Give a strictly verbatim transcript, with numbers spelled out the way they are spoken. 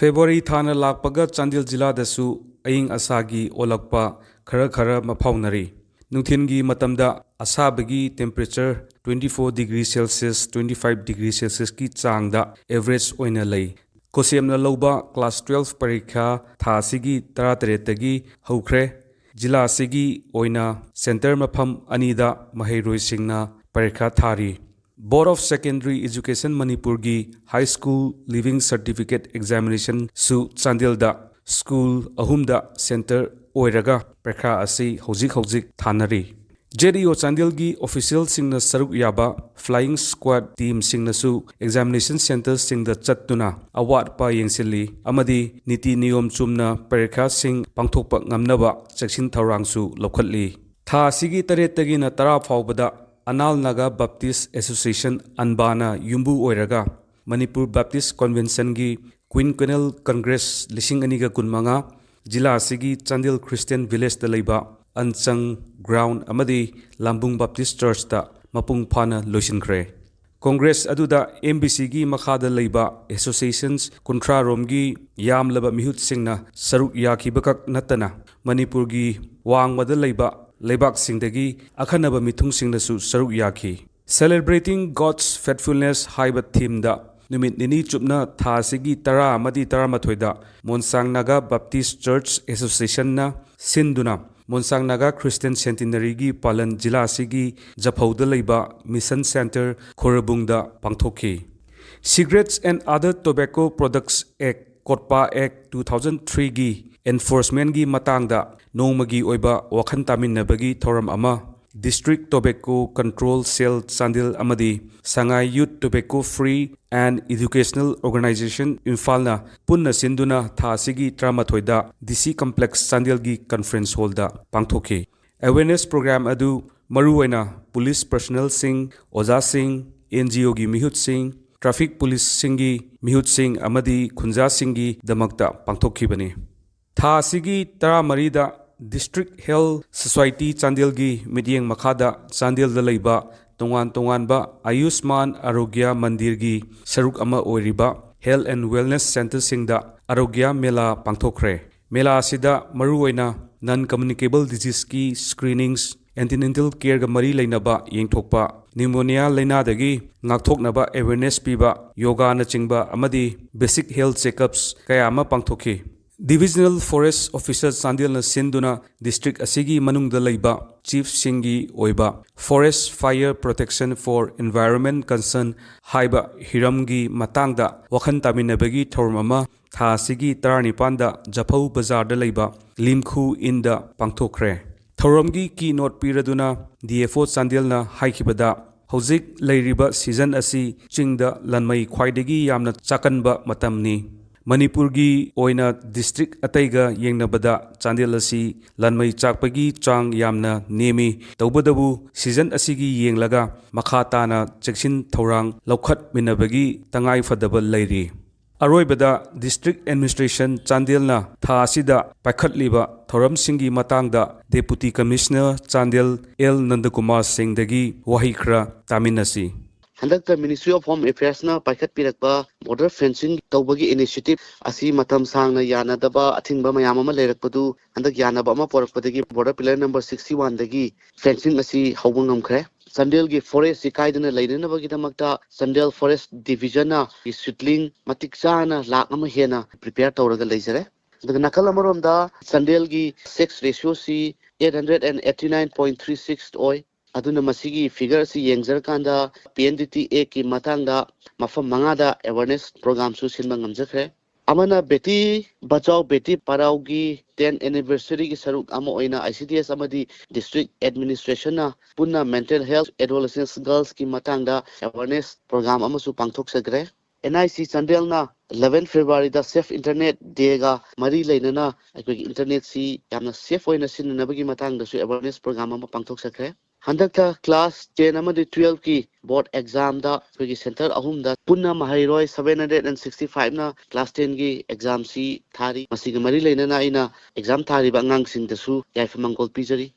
February ꯊꯥꯅ ꯂꯥꯛꯄꯒ ꯆꯥꯟꯗꯦꯜ ꯖꯤꯂꯥꯗꯁꯨ ꯑꯏꯪ ꯑꯁꯥꯒꯤ ꯑꯣꯜꯂꯛꯄ ꯈꯔ ꯈꯔ ꯃꯐꯥꯎꯅꯔꯤ꯫ ꯅꯨꯡꯊꯤꯜꯒꯤ ꯃꯇꯝꯗ ꯑꯁꯥꯕꯒꯤ temperature twenty four degree Celsius, twenty five degree Celsiusꯀꯤ ꯆꯥꯡꯗ average ꯑꯣꯏꯅ ꯂꯩ꯫ ꯀꯣꯁꯦꯝꯅ ꯂꯧꯕ class twelve ꯄꯔꯤꯈꯥ ꯊꯥ ꯑꯁꯤꯒꯤ ꯇꯔꯥꯇꯔꯦꯠꯇꯒꯤ ꯍꯧꯈ꯭ꯔꯦ꯫ ꯖꯤꯂꯥ ꯑꯁꯤꯒꯤ ꯑꯣꯏꯅ center ꯃꯐꯝ ꯑꯅꯤꯗ ꯃꯍꯩꯔꯣꯏꯁꯤꯡꯅ ꯄꯔꯤꯈꯥ ꯊꯥꯔꯤ꯫ Board of Secondary Education ꯃꯅꯤꯄꯨꯔꯒꯤ High School Leaving Certificate Examinationꯁꯨ ꯆꯥꯟꯗꯦꯜꯗ school ꯑꯍꯨꯝꯗ center ꯑꯣꯏꯔꯒ ꯄꯔꯤꯈꯥ ꯑꯁꯤ ꯍꯧꯖꯤꯛ ꯍꯧꯖꯤꯛ ꯊꯥꯅꯔꯤ꯫ JDO ꯆꯥꯟꯗꯦꯜꯒꯤ officialꯁꯤꯡꯅ ꯁꯔꯨꯛ ꯌꯥꯕ flying squad teamꯁꯤꯡꯅꯁꯨ examination centreꯁꯤꯡꯗ ꯆꯠꯇꯨꯅ ꯑꯋꯥꯠꯄ ꯌꯦꯡꯁꯤꯜꯂꯤ ꯑꯃꯗꯤ ꯅꯤꯇꯤ ꯅꯤꯌꯣꯝ ꯆꯨꯝꯅ ꯄꯔꯤꯈꯥꯁꯤꯡ ꯄꯥꯡꯊꯣꯛꯄ ꯉꯝꯅꯕ ꯆꯦꯛꯁꯤꯟ ꯊꯧꯔꯥꯡꯁꯨ ꯂꯧꯈꯠꯂꯤ꯫ ꯊꯥ ꯑꯁꯤꯒꯤ ꯇꯔꯦꯠꯇꯒꯤꯅ ꯇꯔꯥ ꯐꯥꯎꯕꯗ Anal Naga Baptist Association, ꯑꯟꯕꯥꯅ ꯌꯨꯝꯕꯨ ꯑꯣꯏꯔꯒ ꯃꯅꯤꯄꯨꯔ Baptist Conventionꯒꯤ Quinquennial Congress ꯂꯤꯁꯤꯡ ꯑꯅꯤꯒ ꯀꯨꯟꯃꯉꯥ ꯖꯤꯂꯥ ꯑꯁꯤꯒꯤ ꯆꯥꯟꯗꯦꯜ Christian Villageꯇ ꯂꯩꯕ ꯑꯟꯆꯪ ground ꯑꯃꯗꯤ ꯂꯥꯝꯕꯨꯡ Baptist Churchꯇ ꯃꯄꯨꯡ ꯐꯥꯅ ꯂꯣꯏꯁꯤꯟꯈ꯭ꯔꯦ꯫ Congress ꯑꯗꯨꯗ MBCꯒꯤ ꯃꯈꯥꯗ ꯂꯩꯕ associations ꯀꯨꯟꯊ꯭ꯔꯥ ꯔꯣꯝꯒꯤ ꯌꯥꯝꯂꯕ ꯃꯤꯍꯨꯠꯁꯤꯡꯅ ꯁꯔꯨꯛ ꯌꯥꯈꯤꯕꯈꯛ ꯅꯠꯇꯅ ꯃꯅꯤꯄꯨꯔꯒꯤ ꯋꯥꯡꯃꯗ ꯂꯩꯕ ꯂꯩꯕꯥꯛꯁꯤꯡꯗꯒꯤ ꯑꯈꯟꯅꯕ ꯃꯤꯊꯨꯡꯁꯤꯡꯅꯁꯨ ꯁꯔꯨꯛ ꯌꯥꯈꯤ꯫ Celebrating God's Faithfulness ꯍꯥꯏꯕ themeꯗ ꯅꯨꯃꯤꯠ ꯅꯤꯅꯤ ꯆꯨꯞꯅ ꯊꯥ ꯑꯁꯤꯒꯤ ꯇꯔꯥ ꯑꯃꯗꯤ ꯇꯔꯥꯃꯥꯊꯣꯏꯗ ꯃꯣꯟꯁꯥꯡ ꯅꯥꯒꯥ Baptist Church Associationꯅ ꯁꯤꯟꯗꯨꯅ ꯃꯣꯟꯁꯥꯡ ꯅꯥꯒꯥ Christian Centenaryꯒꯤ ꯄꯥꯂꯟ ꯖꯤꯂꯥ ꯑꯁꯤꯒꯤ ꯖꯐꯧꯗ ꯂꯩꯕ Mission Centre ꯈꯣꯔꯕꯨꯡꯗ ꯄꯥꯡꯊꯣꯛꯈꯤ꯫ Cigarettes and Other Tobacco Products Act, COTPA Act two thousand threeꯒꯤ enforcementꯒꯤ ꯃꯇꯥꯡꯗ ꯅꯣꯡꯃꯒꯤ ꯑꯣꯏꯕ ꯋꯥꯈꯜ ꯇꯥꯃꯤꯟꯅꯕꯒꯤ ꯊꯧꯔꯝ ꯑꯃ District Tobacco Control Cell Chandel ꯑꯃꯗꯤ Sangai Youth Tobacco Free and Educational Organisation ꯏꯝꯐꯥꯜꯅ ꯄꯨꯟꯅ ꯁꯤꯟꯗꯨꯅ ꯊꯥ ꯑꯁꯤꯒꯤ ꯇꯔꯥꯃꯥꯊꯣꯏꯗ DC Complex ꯆꯥꯟꯗꯦꯜꯒꯤ conference hallꯗ ꯄꯥꯡꯊꯣꯛꯈꯤ꯫ Awareness program ꯑꯗꯨ ꯃꯔꯨꯑꯣꯏꯅ police personnelꯁꯤꯡ, ꯑꯣꯖꯥꯁꯤꯡ, NGOꯒꯤ ꯃꯤꯍꯨꯠꯁꯤꯡ, traffic policeꯁꯤꯡꯒꯤ ꯃꯤꯍꯨꯠꯁꯤꯡ ꯑꯃꯗꯤ ꯈꯨꯟꯖꯥꯁꯤꯡꯒꯤꯗꯃꯛꯇ ꯄꯥꯡꯊꯣꯛꯈꯤꯕꯅꯤ꯫ ꯊꯥ ꯑꯁꯤꯒꯤ ꯇꯔꯥꯃꯔꯤꯗ District Health Society ꯆꯥꯟꯗꯦꯜꯒꯤ ꯃꯤꯠꯌꯦꯡ ꯃꯈꯥꯗ ꯆꯥꯟꯗꯦꯜꯗ ꯂꯩꯕ ꯇꯣꯉꯥꯟ ꯇꯣꯉꯥꯟꯕ ꯑꯌꯨꯁꯃꯥꯟ ꯑꯔꯣꯒ꯭ꯌ ꯃꯟꯗꯤꯔꯒꯤ ꯁꯔꯨꯛ ꯑꯃ ꯑꯣꯏꯔꯤꯕ Health and Wellness Centreꯁꯤꯡꯗ ꯑꯔꯣꯒ꯭ꯌ ꯃꯦꯂꯥ ꯄꯥꯡꯊꯣꯛꯈ꯭ꯔꯦ꯫ ꯃꯦꯂꯥ ꯑꯁꯤꯗ ꯃꯔꯨꯑꯣꯏꯅ non communicable diseaseꯀꯤ screenings, antenatal careꯒ ꯃꯔꯤ ꯂꯩꯅꯕ ꯌꯦꯡꯊꯣꯛꯄ, pneumonia ꯂꯥꯏꯅꯥꯗꯒꯤ ꯉꯥꯛꯊꯣꯛꯅꯕ awareness ꯄꯤꯕ, ꯌꯣꯒꯥꯅꯆꯤꯡꯕ ꯑꯃꯗꯤ basic health checkups ꯀꯌꯥ ꯑꯃ ꯄꯥꯡꯊꯣꯛꯈꯤ꯫ Divisional Forest Officer ꯆꯥꯟꯗꯦꯜꯅ ꯁꯤꯟꯗꯨꯅ district ꯑꯁꯤꯒꯤ ꯃꯅꯨꯡꯗ ꯂꯩꯕ chiefꯁꯤꯡꯒꯤ ꯑꯣꯏꯕ Forest Fire Protection for Environment Concern ꯍꯥꯏꯕ ꯍꯤꯔꯝꯒꯤ ꯃꯇꯥꯡꯗ ꯋꯥꯈꯜ ꯇꯥꯃꯤꯟꯅꯕꯒꯤ ꯊꯧꯔꯝ ꯑꯃ ꯊꯥ ꯑꯁꯤꯒꯤ ꯇꯔꯥꯅꯤꯄꯥꯟꯗ ꯖꯐꯧ ꯕꯖꯥꯔꯗ ꯂꯩꯕ ꯂꯤꯝꯈꯨ ꯏꯟꯗ ꯄꯥꯡꯊꯣꯛꯈ꯭ꯔꯦ꯫ ꯊꯧꯔꯝꯒꯤ keynote ꯄꯤꯔꯗꯨꯅ D F O ꯆꯥꯟꯗꯦꯜꯅ ꯍꯥꯏꯈꯤꯕꯗ, ꯍꯧꯖꯤꯛ ꯂꯩꯔꯤꯕ season ꯑꯁꯤ ꯆꯤꯡꯗ ꯂꯟꯃꯩ ꯈ꯭ꯋꯥꯏꯗꯒꯤ ꯌꯥꯝꯅ ꯆꯥꯛꯀꯟꯕ ꯃꯇꯝꯅꯤ꯫ ꯃꯅꯤꯄꯨꯔꯒꯤ ꯑꯣꯏꯅ district ꯑꯇꯩꯒ ꯌꯦꯡꯅꯕꯗ ꯆꯥꯟꯗꯦꯜ ꯑꯁꯤ ꯂꯟꯃꯩ ꯆꯥꯛꯄꯒꯤ ꯆꯥꯡ ꯌꯥꯝꯅ ꯅꯦꯝꯃꯤ꯫ ꯇꯧꯕꯇꯕꯨ season ꯑꯁꯤꯒꯤ ꯌꯦꯡꯂꯒ ꯃꯈꯥ ꯇꯥꯅ ꯆꯦꯛꯁꯤꯟ ꯊꯧꯔꯥꯡ ꯂꯧꯈꯠꯃꯤꯟꯅꯕꯒꯤ ꯇꯉꯥꯏ ꯐꯗꯕ ꯂꯩꯔꯤ꯫ ꯑꯔꯣꯏꯕꯗ district administration ꯆꯥꯟꯗꯦꯜꯅ ꯊꯥ ꯑꯁꯤꯗ ꯄꯥꯏꯈꯠꯂꯤꯕ ꯊꯧꯔꯝꯁꯤꯡꯒꯤ ꯃꯇꯥꯡꯗ Deputy Commissioner ꯆꯥꯟꯗꯦꯜ ꯑꯦꯜ ꯅꯟꯗꯀꯨꯃꯥꯔ ꯁꯤꯡꯗꯒꯤ ꯋꯥꯍꯩ ꯈꯔ ꯇꯥꯃꯤꯟꯅꯁꯤ꯫ ꯍꯟꯗꯛꯇ Ministry of Home Affairsꯅ ꯄꯥꯏꯈꯠꯄꯤꯔꯛꯄ border fencing ꯇꯧꯕꯒꯤ initiative ꯑꯁꯤ ꯃꯇꯝ ꯁꯥꯡꯅ ꯌꯥꯅꯗꯕ ꯑꯊꯤꯡꯕ ꯃꯌꯥꯝ ꯑꯃ ꯂꯩꯔꯛꯄꯗꯨ ꯍꯟꯗꯛ ꯌꯥꯅꯕ ꯑꯃ ꯄꯨꯔꯛꯄꯗꯒꯤ border pillar number sixty oneꯗꯒꯤ fencing ꯑꯁꯤ ꯍꯧꯕ ꯉꯝꯈ꯭ꯔꯦ꯫ ꯆꯥꯟꯗꯦꯜꯒꯤ forestꯁꯤ ꯀꯥꯏꯗꯅ ꯂꯩꯅꯅꯕꯒꯤꯗꯃꯛꯇ ꯆꯥꯟꯗꯦꯜ Forest Divisionꯅ seedling ꯃꯇꯤꯛ ꯆꯥꯅ ꯂꯥꯛ ꯑꯃ ꯍꯦꯟꯅ prepare ꯇꯧꯔꯒ ꯂꯩꯖꯔꯦ꯫ ꯑꯗꯨꯒ ꯅꯥꯀꯜ ꯑꯃꯔꯣꯝꯗ ꯆꯥꯟꯗꯦꯜꯒꯤ sex ratioꯁꯤ eight hundred and eighty nine point three six ꯑꯣꯏ꯫ ꯑꯗꯨꯅ ꯃꯁꯤꯒꯤ figure ꯑꯁꯤ ꯌꯦꯡꯖꯔꯀꯥꯟꯗ P N D T Actꯀꯤ ꯃꯇꯥꯡꯗ ꯃꯐꯝ ꯃꯉꯥꯗ awareness programꯁꯨ ꯁꯤꯟꯕ ꯉꯝꯖꯈ꯭ꯔꯦ꯫ ꯑꯃꯅ Beti Bachao Beti Padhaoꯒꯤ ten anniversaryꯒꯤ ꯁꯔꯨꯛ ꯑꯃ ꯑꯣꯏꯅ I C D S ꯑꯃꯗꯤ district administrationꯅ ꯄꯨꯟꯅ mental health adolescent girlsꯀꯤ ꯃꯇꯥꯡꯗ awareness program ꯑꯃꯁꯨ ꯄꯥꯡꯊꯣꯛꯆꯈ꯭ꯔꯦ꯫ N I C ꯆꯥꯟꯗꯦꯜꯅ eleven Februaryꯗ Safe Internet Dayꯒ ꯃꯔꯤ ꯂꯩꯅꯅ ꯑꯩꯈꯣꯏꯒꯤ internetꯁꯤ ꯌꯥꯝꯅ safe ꯑꯣꯏꯅ ꯁꯤꯖꯤꯟꯅꯅꯕꯒꯤ ꯃꯇꯥꯡꯗꯁꯨ awareness program ꯑꯃ ꯄꯥꯡꯊꯣꯛꯆꯈ꯭ꯔꯦ꯫ ꯍꯟꯗꯛꯇ class ten ꯑꯃꯗꯤ twelveꯀꯤ board examꯗ ꯑꯩꯈꯣꯏꯒꯤ center ꯑꯍꯨꯝꯗ ꯄꯨꯟꯅ ꯃꯍꯩꯔꯣꯏ seven hundred and sixty fiveꯅ class tenꯒꯤ examꯁꯤ ꯊꯥꯔꯤ꯫ ꯃꯁꯤꯒ ꯃꯔꯤ ꯂꯩꯅꯅ ꯑꯩꯅ exam ꯊꯥꯔꯤꯕ ꯑꯉꯥꯡꯁꯤꯡꯗꯁꯨ ꯌꯥꯏꯐ ꯃꯪꯒꯣꯜ ꯄꯤꯖꯔꯤ꯫